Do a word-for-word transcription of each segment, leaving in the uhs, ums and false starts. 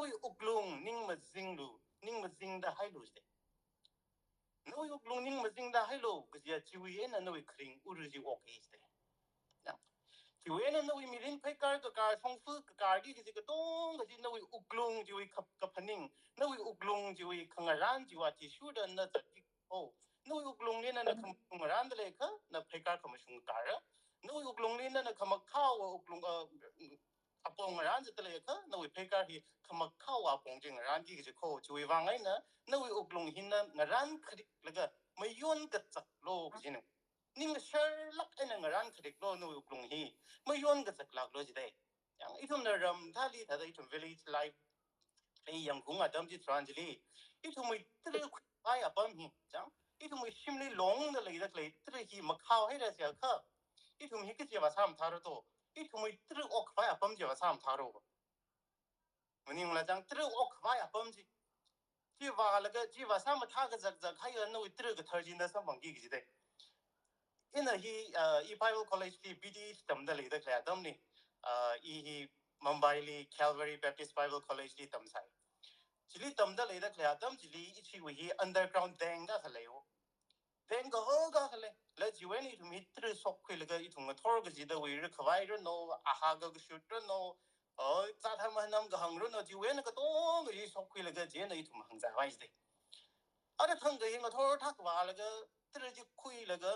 nawui wuklung ning mazinglu, ning mazingda hailu jide. Nawui wuklung ning mazingda hailu, kajiya chiwui eina nawui kharing ura chi oki jide. Ya. Chiwui eina nawui mirin phaikar kakar, shongfa kakarki kaji katonga chi nawui wuklung chiwui kap-, kaphaning, nawui wuklung chiwui khangarān chiwui athishurda na zatki o. Nawui wuklungli nana khamashung ngarānda leikha, na phaikar khamashung kakara. Nawui wuklungli nana khamakhao wuklung, uh, apong ngarān zatda leikha, nawui phaikar hi khamakhao apong chi ngarānki kaji kho, chiwui vang eina, nawui wuklung hi na ngarān khariklaga, mayon kazaklu kajina. Ning sharlāk eina ngarān khariklu nawui wuklung hi, mayon kazaklāklu jide. Yang ithumna ram thāli thāda ithum village life, ei yangkung atam chitharan chili, ithumwui tara khuivai apam hi, chang, ithumwui shimli longda leida khalei tara hi makhao haira jiakha, ithum hi kachi vāsāmathāra to, ithumwui tara okkhavai apam chi vāsāmathāra. Maningla chang tara okkhavai apam chi. Chi vālaga, chi vāsāmathā kazakzak haiya nawui tara kathar chi na samphangki kajide. Ina hi, uh, i Bible College li B D tamda leida khalei atamli, uh, i hi Mumbai li Calvary Baptist Bible College li tamsai. Chili tamda leida khalei atam chili ichiwui hi underground tank akha leiwo. Tank kahaka akha lei. La chiwui eina ithum hi tara shokkhuilaga ithum ngathor kachidawui ra khavai rano, aha kakashut rano, o, zātham hanam kahāng rano, chiwui eina katonga hi shokkhuilaga chieina ithum hāngzāvai jide. Ara thangkha hi ngathor thakvālaga, tara chi khuilaga,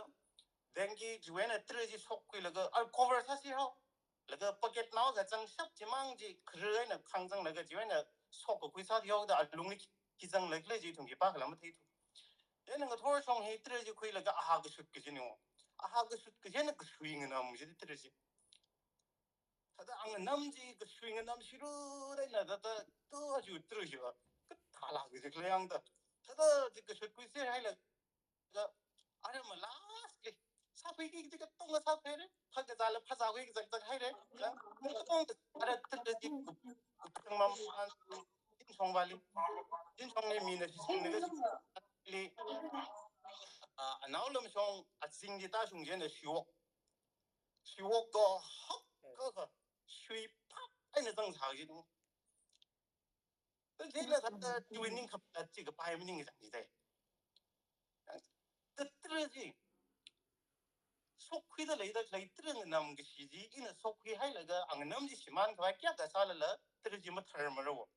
tank chi chiwui eina tara chi shokkhuilaga, ara cover sāsi hao. Laga pocket nao kazangshap chimang chi khara eina khangzanglaga chiwui eina shokkakhui sāthihaoda alungli khi zanglaga khalei chi ithum khipākhala matheithu. Chieina ngathor shong hi tara chi khuilaga aha kashut kajina. Aha kashut kaji eina kasui nganam jide tara chi. Thāda anganam chi kasui nganam shiru da eina thāda tu aju tara chi va. Kathālāk kaji khala yangda. Thāda chi kashutkhuisi haila ga, ara ma last li. Sākhuiki kaji katonga sākhuire. Phakazāla phazākhui kazakzak haire. Ga, katonga ara tara chi kup-, kupsang mam an, Chinchong vāli. Chinchongli mina shishinglaga li. Ah, anao lamshong azingli tāshung chieina shiwok. Shiwok kahaka, shui phap eina zangsā jinu. Chieina thāda chiwui ningkhap chi kapai maningchang jide. Tara chi shokkhuida leida khalei tara nganam kashi chi ina shokkhui hailaga anganam chi shimānkhavai kayākha sālala tara chi matharmara wo.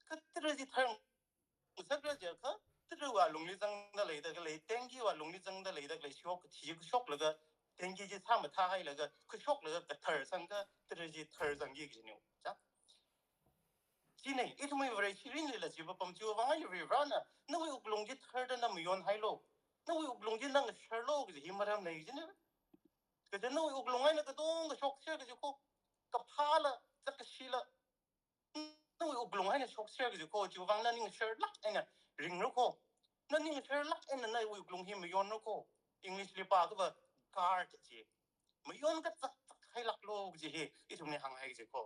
Kha tara chi tharngasakra jiakha, tarawui alungli zangda leida khalei, tank wui alungli zangda leida khalei shiwok kathi chi kashoklaga, tank chi sāmathā hailaga, kashoklaga katharsangkha, tara chi tharsangki kajina. Chang? China, ithumwui Vare shirinlila chi papam chiwui vang eina Varivarana, nawui wuklung chi tharda na mayon hailu. Nawui wuklung chi na ngasharlu kaji hi maram lei jina. Kaja nawui wuklung eina katonga shokser kaji kho. Kaphāla, zakashila. Nawui wuklung eina shokser kaji kho, chiwui vang na ning sharlāk eina ringra kho. Na ning sharlāk eina nawui wuklung hi mayonra kho. English li pākha va guard chi. Mayon kazakzak hailāklu kaji hi, ithumli hānghai kaji kho.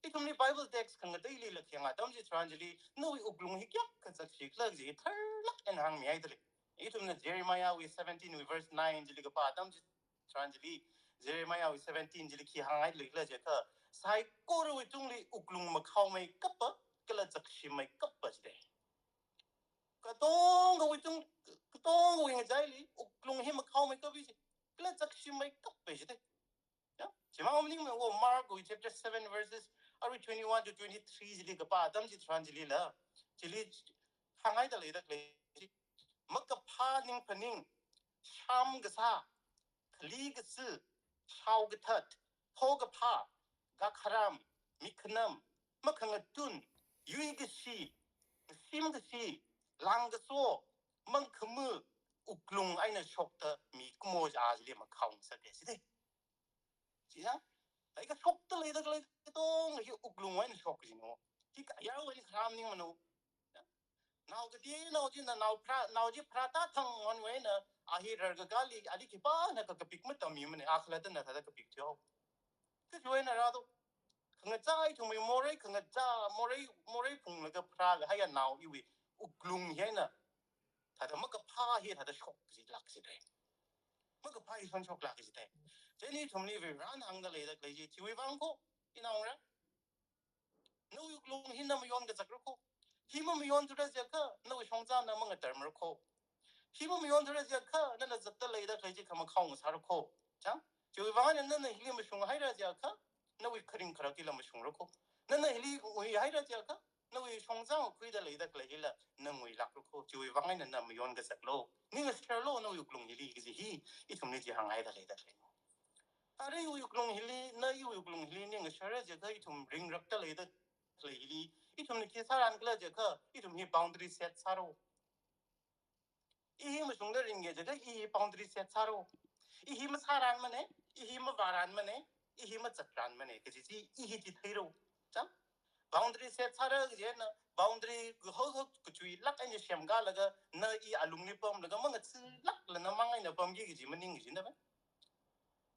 Ithumli Bible text khangateili lakhayang atam chitharan chili, nawui wuklung hi kayākha zakshikhala kaji hi tharlāk eina hāngmihaida lei. Ithumna Jeremiah wui seventeen wui verse nine chili kapā atam chitharan chili, Jeremiah wui seventeen chili khi hānghailuikhala jiakha, saikorawui tungli wuklung makhaomeikapa, kala zakshimmeikapa jide. Katongawui tung, katongawui ngachaili, wuklung hi makhaomeikapi ji, kala zakshimmeikapi jide. Ya, chimang maningmana wo Mark wui chapter seven verses, arui twenty-one to twenty-three chili kapā atam chitharan chilila. Chili hānghaida leida khalei chi. Makaphā ningphaning, sham kasā, khali kasi, shao kathat, pho kaphā, gakharam, mikhanam, makhangatun, yui kashi, shim kashi, lang kaso, mangkhamu, wuklung eina shokta mikumo chi ajili makhaongasaka jide. Chi ya? Ai kashokta leida khalei katonga hi wuklung eina shok kajina. Hi kayāwui kharam maningmana. Nao kati, nao chi na, nao pharā, nao chi pharātā thang nganwui eina, a hi rarkakāli, ali khipāna kakapik matamimana, a khalattana thāda kapik thihaowa. Kachiwui eina rāda, khangachā ithumwui morei, khangachā morei, morei phunglaga pharākahaiya nao iwui wuklung hi eina, thāda makaphā hi thāda shok kajilāk jide. Makaphā hi shon shoklāk jide. Chieina ithumli Varivarana hāngda leida khalei chi, chiwui vang kho, inaongarā. Nawui wuklung hi na mayon kazakra kho. Hi mamayon thura jiakha, nawui shongzana mangatar mara kho. Hi mamayon thura jiakha, nana zatta leida khalei chi khamakhao ngasāra kho. Chang? Chiwui vang eina nana hili mashung haira jiakha, nawui kharing kharak hila mashungra kho. Nana hili ngui haira jiakha, nawui shongzang khuida leida khalei hila na nguilakra kho. Chiwui vang eina na mayon kazaklu. Ning ngasharlu nawui wuklung hili kaji hi, ithumli chi hāngngaida leida khalei. Ara iwui wuklung hili, na iwui wuklung hili ning ngashara jiakha ithum ringrakta leida khalei hili, ithumna khi sāran khala jiakha, ithum hi boundary set sāra. I hi mashungda ringa jiakha, i hi boundary set sāra. I hi masāranmana, i hi mavāranmana, i hi mazatranmana, kaji chi, i hi chi theira. Chang? Boundary set sāra kajina, boundary kahao hao kachuilāk eina semkalaga, na i alungli pamlaga, mangatsilākla na mang eina pamki kaji maning kajina ba.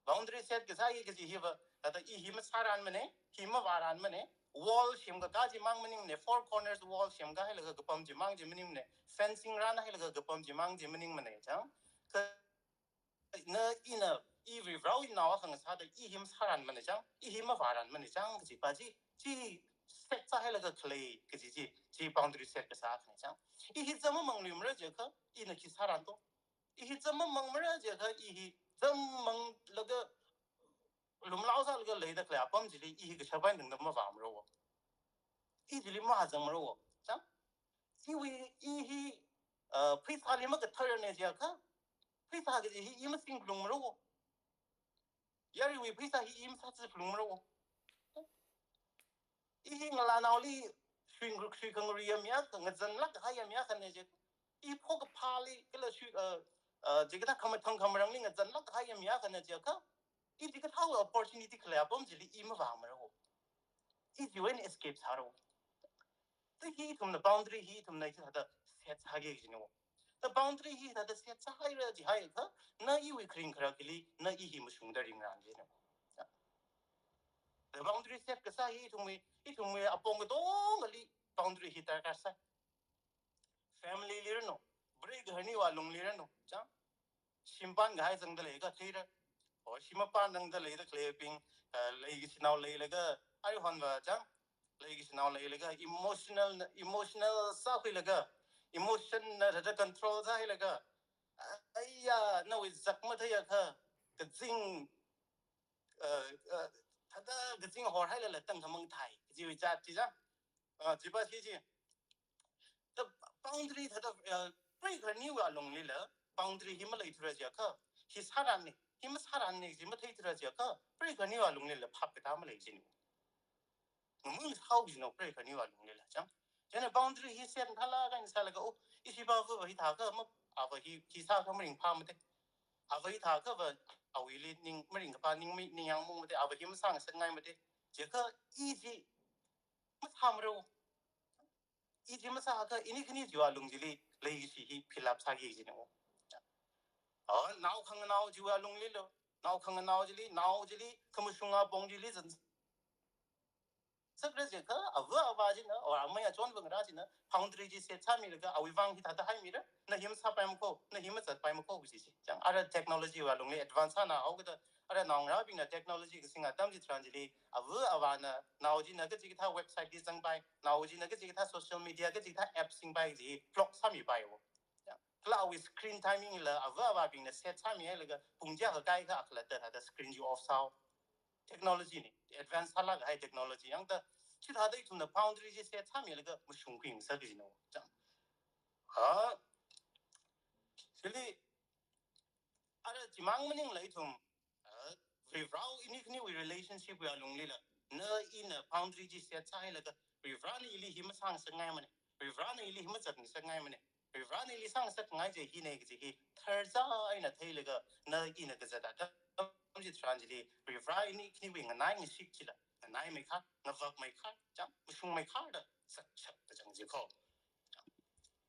Boundary set kasā hi kaji hiva, thāda i hi masāranmana, hi mavāranmana, wall semkakā chimang maningmana, four corners wall semkahailaga kapam chimang chi maningmana, fencing ran hailaga kapam chimang chi maningmana, chang. Kha na ina, i Varivarāwui nao akha ngasāda i hi masāranmana chang, i hi mavāranmana chang kaji pa chi, chi set sāhailaga khalei kaji chi, chi boundary set kasā akhana chang. I hi zam mamangluimara jiakha, ina khi sāran to. I hi zam mamangmara jiakha, i hi zam manglaga lumlao sālaga leida khalei apam chili, i hi kashap eina tangda mavāmara wo. I chili mahazangmara wo. Chang? Iwui, i hi, uh, pheisāli makatharana jiakha, pheisā kaji hi i masingphalungmara wo. Yaruiwui pheisā hi i masāchiphalungmara wo. I hi ngalānaoli shuingruk shuikhangarui ya mi akha, ngazanlāk kahai ya mi akhana jiakha, i phokaphāli kala shui, uh, uh, jikathā khamathang khamarangli ngazanlāk kahai ya mi akhana jiakha, i jikathāwui opportunity khalei apam chili i mavāmara wo. I chiwui eina escape sāra wo. Thāda hi ithumna boundary hi ithumna hithāda set sāki kajina wo. Thāda boundary hi thāda set sāhaira jihaiakha, na iwui kharing kharak hili, na i hi mashungda ringran jina wo. Thāda boundary set kasā hi ithumwui, ithumwui apong katongali boundary hi darkar sai. Family li ranu, preigaharniwui alungli ranu, chang. Shimpan kahai zangda leikha theira. O, shim mapan zangda leida khaleibing, uh, leikashinao leilaga, aruihonva chang, leikashinao leilaga, emotional, emotional sākhuilaga, emotion na thāda control sāhailaga, aiya, nawui zak matheiakha, kazing, uh, uh, thāda kazing horhailala tangkhamang thai, kajiwui zat chi chang. Uh, chipa chi chi. Thāda boundary thāda, uh, preigaharniwui alunglila, boundary hi maleithura jiakha, hi sāranna, hi masāranna kaji matheithura jiakha, preigaharniwui alunglila phap katā malei jina. Ngamui sao jina preigaharniwui alunglila, chang. Chieina boundary hi set thālāk eina sālaga, oh, ishi pa va hithākha ma, ava hi, hi sākha maringphāmate. Ava hithākha va, awuili ning, maringkaphā ning, mi, ningyāng mungmate, ava hi masāngasakngaimate. Jiakha, i chi, masāmara wo. I chi masāakha, ini khani chiwui alung chili, leikashi hi fill up sāki kajina wo. Ah, nao khanganao chiwui alunglila, nao khanganao chili, nao chili, khamashung apong chili zan sakra jiakha, ava avā china, or amei achonva ngarā china, boundary chi set sāmilaga, awui vang hithāda haimira, na hi masāpaima kho, na hi mazatpaima kho kaji chi. Chang, ara technology wui alungli advance sānao kida, ara naongarābingna technology kasing atam chitharan chili, ava avāna, nao china kachikathā website li zangpai, nao china kachikathā social media, kachikathā app singpai chi block sāmipai wo. Chang, kala awui screen timing la, ava avābingna set sāmihailaga, pung chiakha kaikha akhalatta thāda screen chi off sāo. Technology na, advance sālāk kahai technology yang thāda, chithāda ithumna boundary chi set sāmilaga mashungkhui ngasaka jina wo. Chang. Ha, chili, ara chimang maningla ithum, uh, Varivarā ini khaniwui relationship wui alunglila, na ina boundary chi set sāhailaga, Varivarāna ili hi masāngasakngaimana, Varivarāna ili hi mazatngasakngaimana, Varivarāna ili sāngasakngai chi hina kaji hi tharza eina theilaga, na ina kazat atam chitharan chili, Varivarā ini khaniwui nganai ngashik chila, nganaimeikha, ngavakmeikha, chang, mashungmeikha da, sat sat da chang ji kho.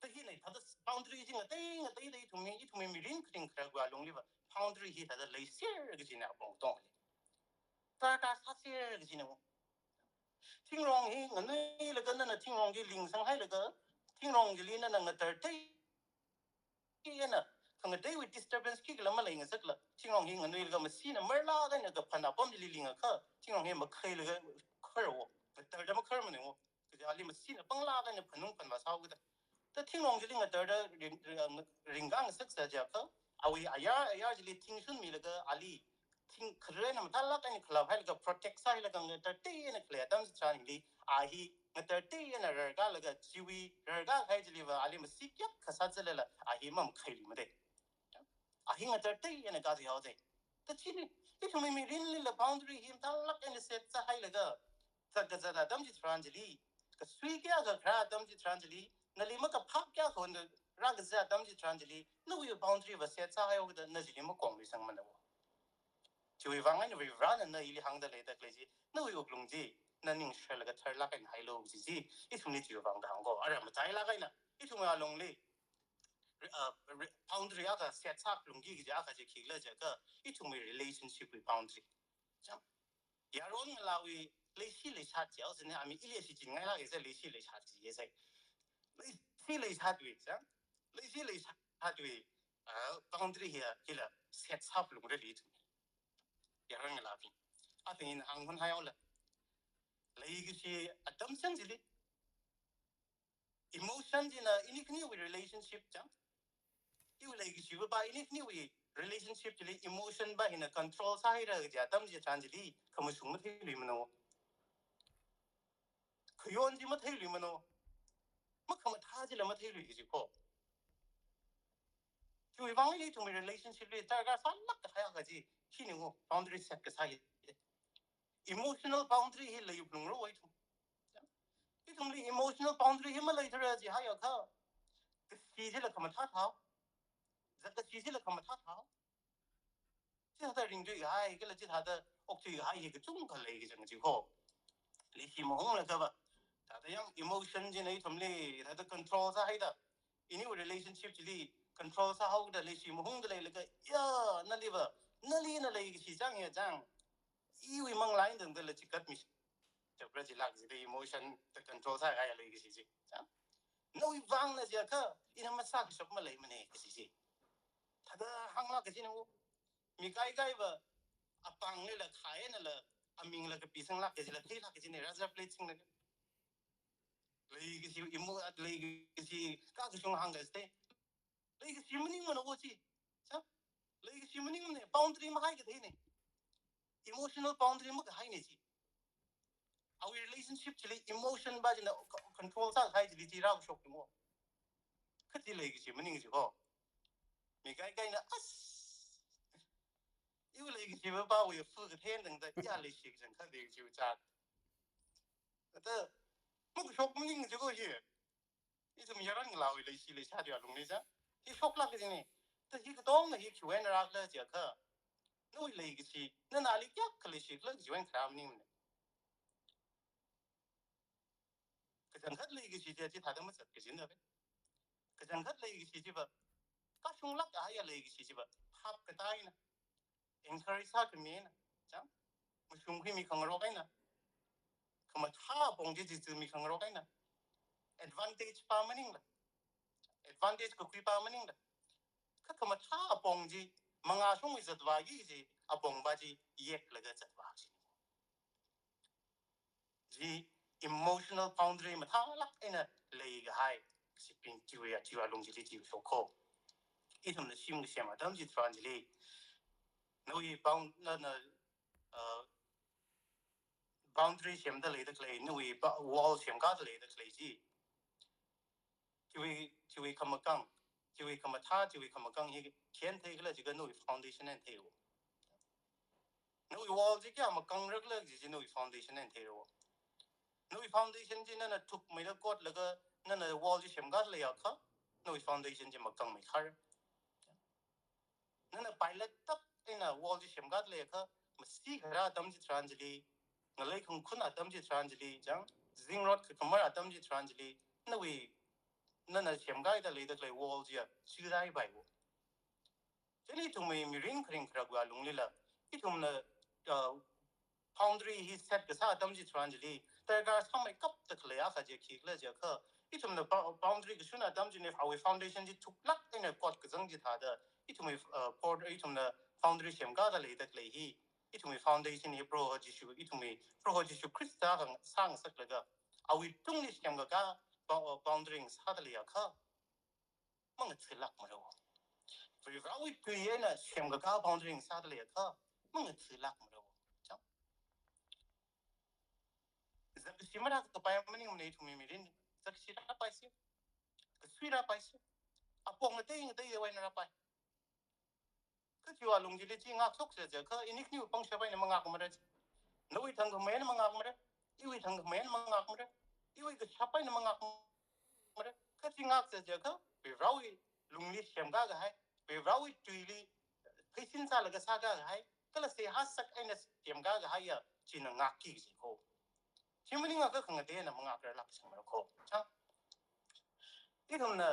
Thāda hina, thāda boundary chi ngatei, ngateida ithumwui, ithumwui mirin kharing kharak wui alungliva, boundary hi thāda leiser kajina apong tongli. Thāda sāser kajina wo. Thingrong hi nganuilaga nana thingrong chi lingsanghailaga, thingrong chili nana ngatar thei, eina, khangateiwui disturbance khikhala maleingasakla, thingrong hi nganuilaga masina marlāk eina kaphan apam chili lingakha, thingrong hi makhailaga khara wo. Ngatarda makharmana wo. Kaja ali masina panglāk eina phanung phanvā sāhaokida. Ta thingrong chili ngatarda ring, ring, ringkāngasaksa jiakha, awui ayar, ayar chili thing shunmilaga ali thing kharena mathālāk eina khalap hailaga protect sāhailaga ngatartei eina khalei atam chitharanli, a hi ngatartei eina rarkālaga chiwui rarkākahai chiliva ali masi kayākha sāzalala a hi mamakhailui mada. A hi ngatartei eina kaji haoda. Ta chili, ithumwui mirinlila boundary hi mathālāk eina set sāhailaga, zat kazat atam chitharan chili, kasui kayākha kharā atam chitharan chili, nali makaphap kayākha honda rākazat atam chitharan chili, nawui boundary va set sāhaihaokida na chili makongluisangmana wo. Chiwui vang eina Varivarana na ili hāngda leida khalei chi, nawui wuklung chi, na ningshalaga tharlāk eina hailu chi chi, ithumli chiwui vang kahāng ko, ara matailāk eina, ithumwui alungli, uh, re-, boundary akha set sālungki kaja akha chi khikhala jiakha, ithumwui relationship wui boundary. Chang. Yaron ngalāwui leishi leishat jihaosa ne, ami ili shichin ngailāk eina leishi leishat jihaosa. Leishi leishatwui, chang. Leishi leishatwui, uh, boundary hiya, hila set sālungra li ithum. Yaron ngalābing. Athang ina hānghon haihaola. Leikashi atam chang chili. Emotion china ini khaniwui relationship chang. Iwui leikashiva pa ini khaniwui relationship chili emotion pa hina control sāhaira kaja atam chitharan chili, khamashung matheiluimana wo. Khayon chi matheiluimana wo. Makhamathā chila matheilui kaji ko. Chiwui vang eina ithumwui relationship li darkar sālāk kahai akha chi, chini ngo boundary set kasā hi. Emotional boundary hi leilungra wo ithum. Ithumli emotional boundary hi maleithura jihaiakha, kashi chila khamathā thāhao. Zat kashi chila khamathā thāhao. Chithāda ringthuikahai, kala chithāda okthuikahai hi kachungkha lei kachang chi ko. Leishi mahunglaga va. Thāda yang emotion china ithumli, thāda control sāhaida. Iniwui relationship chili control sāhaoda leishi mahungda leilaga, ya, naliva, nali na leikashi chang ya chang. Iwui manglā eina tangdala chikatmi. Chapra chilāk chida emotion da control sākahai leikashi chi. Chang. Nawui vangna jiakha, ina masākashap maleimana kaji chi. Thāda hānglāk kajina wo. Mi kaikaiva, apānglila, khainala, amingla kapisanglāk kajila, theilāk kajina, razar plate singlaga. Leikashi, imo, leikashi, kakashung hāngkasai. Leikashi maningmana wo chi. Chang. Leikashi maningmana, boundary mahai katheina. Emotional boundary makahaina chi. Awui relationship chili emotion pa china co-, control sākahai chili chi rāshokmi mo. Kha chi leikashi maning chi ko. Mi kaikaina as. Iwui leikashiva pawui fu kathen tangda ya leishi kachangkhat leikashi cha. Ata, makashok maning chi ko hi. Ithum yaron ngalāwui leishi leishatwui alungli cha. Hi shoklāk kajina. Ta hi katonga hi khiwui eina rākhala jiakha, nawui leikashi, nana ali kayākha leishikhala kajiwui eina kharā maningmana. Kachangkhat leikashi chi, chithāda mazat kajina ve. Kachangkhat leikashi chiva, kashunglāk kahaiya leikashi chiva, phap katā eina, encourage sākhami eina, chang, mashungkhuimi khangarok eina, khamathā apong chi chizumi khangarok eina, advantage pa maningla, advantage kakhui pa maningla, kha khamathā apong chi, mangāshongwui zatvāki kaji apong pa chi, yeklaga zatvā chi. Chi emotional boundary mathālāk eina leikahai, sipin chiwui ya, chiwui alung chili chi shok ko. Ithumna shim kasem atam chitharan chili, nawui bound, nana, uh, boundary semda leida khalei, nawui ba-, wall semkāda leida khalei chi. Chiwui, chiwui khamakang, chiwui khamathā, chiwui khamakang hi khi eina theikhala jiakha nawui foundation eina thei wo. Nawui wall chi kayā makangra khala kaji chi nawui foundation eina theira wo. Nawui foundation chi nana thukmeida kotlaga nana wall chi semkāda leiakha, nawui foundation chi makangmeikhara. Nana pilot tak eina wall chi semkāda leiakha, masi kharā atam chitharan chili, ngalei khangkhun atam chitharan chili, chang, zingrot kakhamar atam chitharan chili, nawui, nana semkāda leida khalei wall chiya, chidai bai wo. Chieina ithumwui mirin kharing kharakva alunglila, ithumna, uh, boundary hi set kasā atam chitharan chili, darkar sāmeikapda khalei akha chi khikhala jiakha, ithumna bou-, boundary kashun atam chili, awui foundation chi thuklāk eina kot kazang chithāda, ithumwui, uh, board, ithumna boundary semkāda leida khalei hi, ithumwui foundation hi Proho Jishu, ithumwui Proho Jishu Khrista kha sāngasaklaga, awui tungli semkakā bou-, boundary sāda leiakha, mangatsilākmara. Varivarawui tui eina semkakā boundary sāda leiakha, mangatsilākmara. Chang. Zakkashi marākapai maningmana ithumwui mirin. Zakkashi rāpaisa. Kasui rāpaisa. Apong ngatei ngateida eina rāpai. Kha chiwui alung chili chi ngakshoksa jiakha, ini khaniwui pangshap eina mangakmara chi. Nawui thangkhamei eina mangakmara. Iwui thangkhamei eina mangakmara. Iwui kashap eina mangakmara. Kha chi ngaksa jiakha, Varivarawui lungli semkakahai, Varivarawui tuili pheisin sālaga sākakahai, kala seihā sak eina semkakahaiya china ngakki kaji ko. Chi maningakha khangateina mangakrarlāk sangmara ko. Chang. Ithumna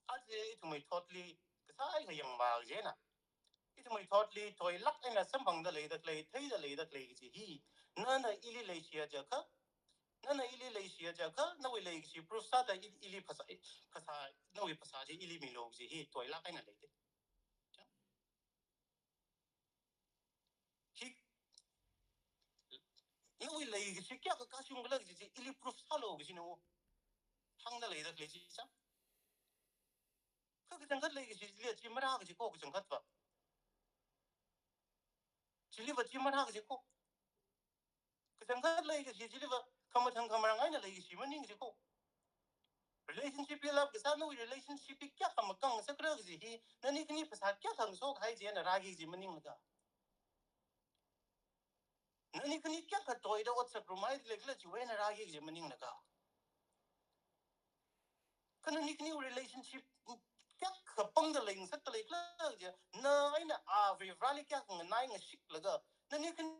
aja ithumwui thotli kasā eina yangva kajina. Ithumwui thotli toilāk eina samphangda leida khalei, theida leida khalei kaji hi. Nana ili leishiya jiakha, nana ili leishiya jiakha, nawui leikashi proof sāda i-, ili phasā, phasā, nawui phasā chi ili milu kaji hi toilāk eina leida. Hi, nawui leikashi kayākha kashung khala kaji chi ili proof sālu kajina. Hāngda leida khalei chi chang. Kha kachangkhat leikashi chili chi marā kaji ko kachangkhatva. Chiliva chi marā kaji ko. Kachangkhat leikashi chiliva khamathang khamarang eina leikashi maning kaji ko. Relationship build up kasā nawui relationship hi kayākha makang sakra kaji hi, nani khani phasā kayākha ngasokhai china rāki kaji maninglaga. Nani khani kayākha toida ot sakrum haida leikhala chiwui eina rāki kaji maninglaga. Kha nani khani relationship kayākha pangda leingasakda leikhala chi, na eina a Varivarali kayākha nganai ngashiklaga, nani khani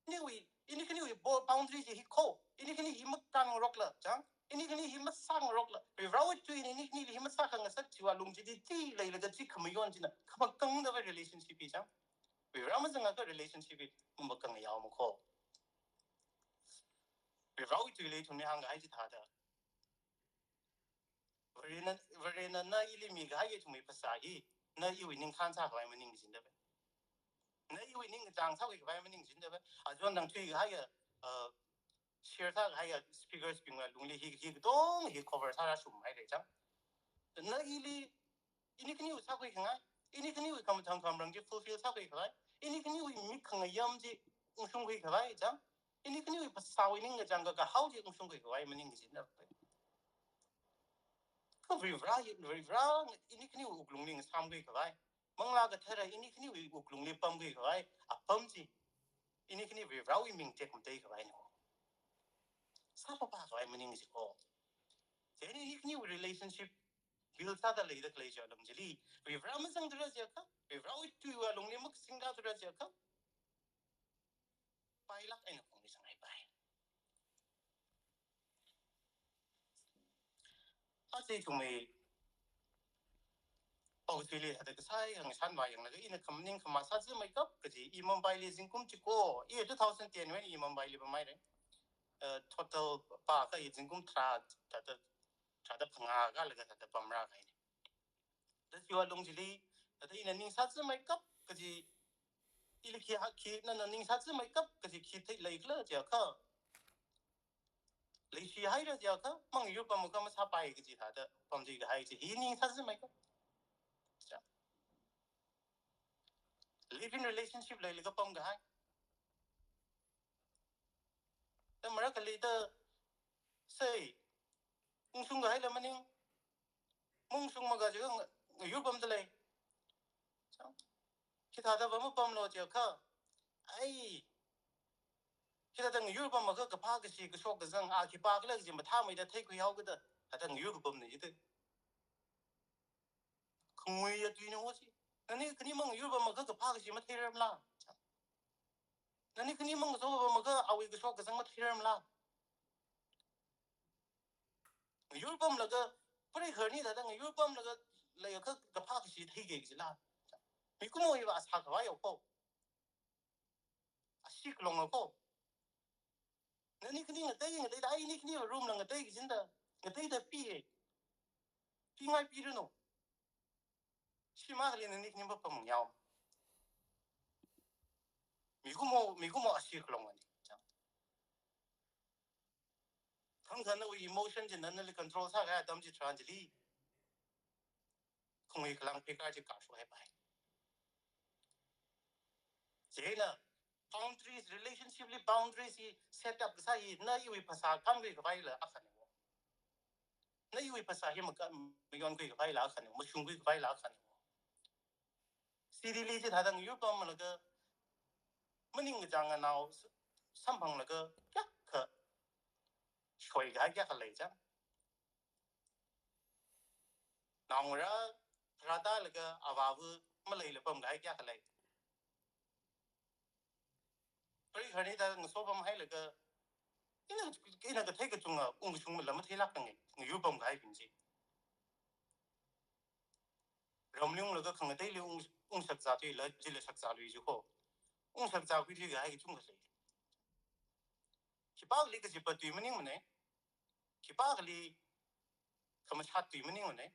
khaniwui, ini khaniwui bo-, boundary chi hi ko, ini khani hi makānngarokla, chang, ini khani hi masāngarokla, Varivarawui tuina ini khanili hi masākhangasak chiwui alung chili chi leilaga chi khamayon china, khamakangda va relationship hi chang. Varivara mazangakha relationship hi makang yaoma ko. Varivarawui tuili ithumna hāngkahai chithāda. Varena, Varena na ili mikahai ithumwui phasā hi, na iwui ningkhān sākhavai maning kajina da. Na iwui ningkachāng sākhuikhavai maning kajina da. Achon tangthuikahaiya, uh, share sākahaiya speakers bingwui lungli hi, hi katong hi cover sārāshunghaira chang. Na ili, ini khaniwui sākhuikhangai, ini khaniwui khamathang khamarang chi fulfill sākhuikhavai, ini khaniwui mik khangayam chi ungshungkhuikhavai chang. Ini khaniwui phasāwui ningkachāng kakahao chi ungshungkhuikhavai maning kajina. Kha Varivara, Varivara ini khaniwui wuklungli ngasāmkhuikhavai, Manglā Kathara ini khaniwui wuklungli pamkhuikhavai apam chi, ini khani Varivarawui ming tekmateikhavai ni ko. Sāpapākhavai maning kaji ko. Chieina ini khaniwui relationship build sāda leida khalei chi alung chili, Varivara mazangthura jiakha, Varivarawui tuiwui alungli makasingda thura jiakha, pailāk eina khongli sanghaipai. Aja ithumwui, oh, chili hithāda kasā eina ngashanva yanglaga ina khamaning khamā sāzāmeikap kaji, i Mumbaili zingkum chiko, i two thousand ten wui eina i Mumbaili pamhaira. Uh, total pākha i zingkum tharā, thāda, thāda phangā kalaga thāda pamrākahaina. Da chiwui alung chili, thāda ina ning sāzāmeikap kaji, ili khi ha khi, nana ning sāzāmeikap kaji khi thei leikhala jiakha, leishihaira jiakha, mangayur pamakha masāpai kaji thāda pamchikahai chi hi ning sāzāmeikap. Cha. Live in relationship leilaga pamkahai. Da marākhali da, sei, ungshungkahaila maning, maungshungmaka jiakha nga-, ngayur pamda lei. Chang. Hithāda va mapamlu jiakha, ai, hithāda ngayur pamakha kaphā kashi kashok kazang, a khipākhala kaji mathāmeida theikhuihaokida, hithāda ngayur kapamna jida. Khanguiya tuina wo chi. Nani khani mangayur pamakha kaphā kashi matheirarmala? Nani khani mangaso pamakha awui kashok kazang matheirarmala? Ngayur pamlaga, pare kharni thāda ngayur pamlaga leiakha kaphā kashi theiki kajila? Mikumo hiva asā khavai yao ko. Ashee kalonga ko. Nani khani ngatei, ngateida, ai ini khani room la ngatei kajina da. Ngateida pi e. Pingaipiranu. Shimākhali nani khani mapamyao. Mikumo, mikumo ashi khalong ani. Chang. Thangthana wui emotion china nali control sākahai atam chitharan chili, khongwui khalang phikar chi kashohaipai. Chieina boundaries, relationship li boundaries hi set up kasā hi, na iwui phasā kamkhui khavai la akhane wo. Na iwui phasā hi maka-, mayonkhui khavai la akhane wo, mashungkhui khavai la akhane wo. City li chithāda ngayur pamlaga, maningkachāng nganao s-, samphanglaga, kayākha shoikahai kayākha lei chang. Naongarā rāda laga avāva maleila pamkahai kayākha lei. Pari khani da ngaso pamhailaga, ina, ina kathei kachunga ungshung mala matheilāk khangai, ngayur pamkahaibing chi. Ramli unglaga khangateili ung, ungshakzā tuila, chila shakzālui jiko. Ungshakzākhui tuikahai kachungkha lei. Khipākhali kachipa tui maningmane. Khipākhali khamashat tui maningmane.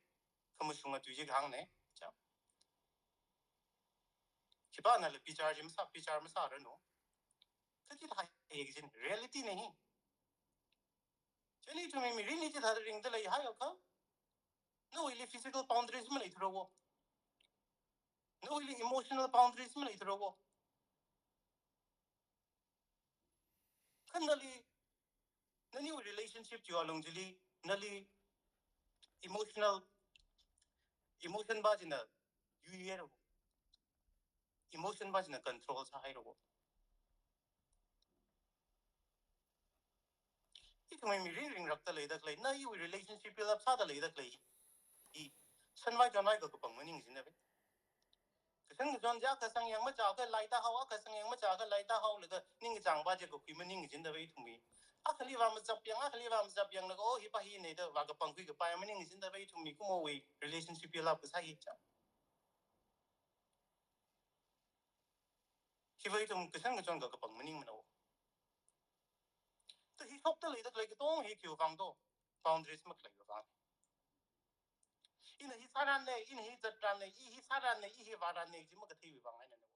Khamashunga tui chi kahāngne. Chang. Khipānala bichar chi masā, bichar masāranu. Kachithā hi kajin reality ne hi. Chieina ithumwui mirinli chithāda ringda leihaiakha, nawuili physical boundaries maleithura wo. Nawuili emotional boundaries maleithura wo. Kha nali, naniwui relationship chiwui alung chili, nali emotional, emotion va china yuihaira wo. Emotion va china control sāhaira wo. Ithumwui mirin ringrakta leida khalei, na iwui relationship build up sāda leida khalei hi, shanvai chonvai kakapang maningchingda pai. Kashan kachon chi akha sangyang machāakha laida hao, akha sangyang machāakha laida haolaga ningkachāng va chi kakhui maningchingda pai ithumwui. Akhali va mazapyang, akhali va mazapyanglaga, oh, hipa hine da va kapangkhui kapai maningchingda pai ithumwui kumowui relationship build up kasā hi chang. Hiva ithum kashan kachon kakapang maningmana wo. Kha hi shokta leida khalei katonga hi khiwui vang do, boundaries makhaleiwui vang. Ina hi sāranne, ina hi zatranne, i hi sāranne, i hi vāranne, chi makatheiwui vang eina no.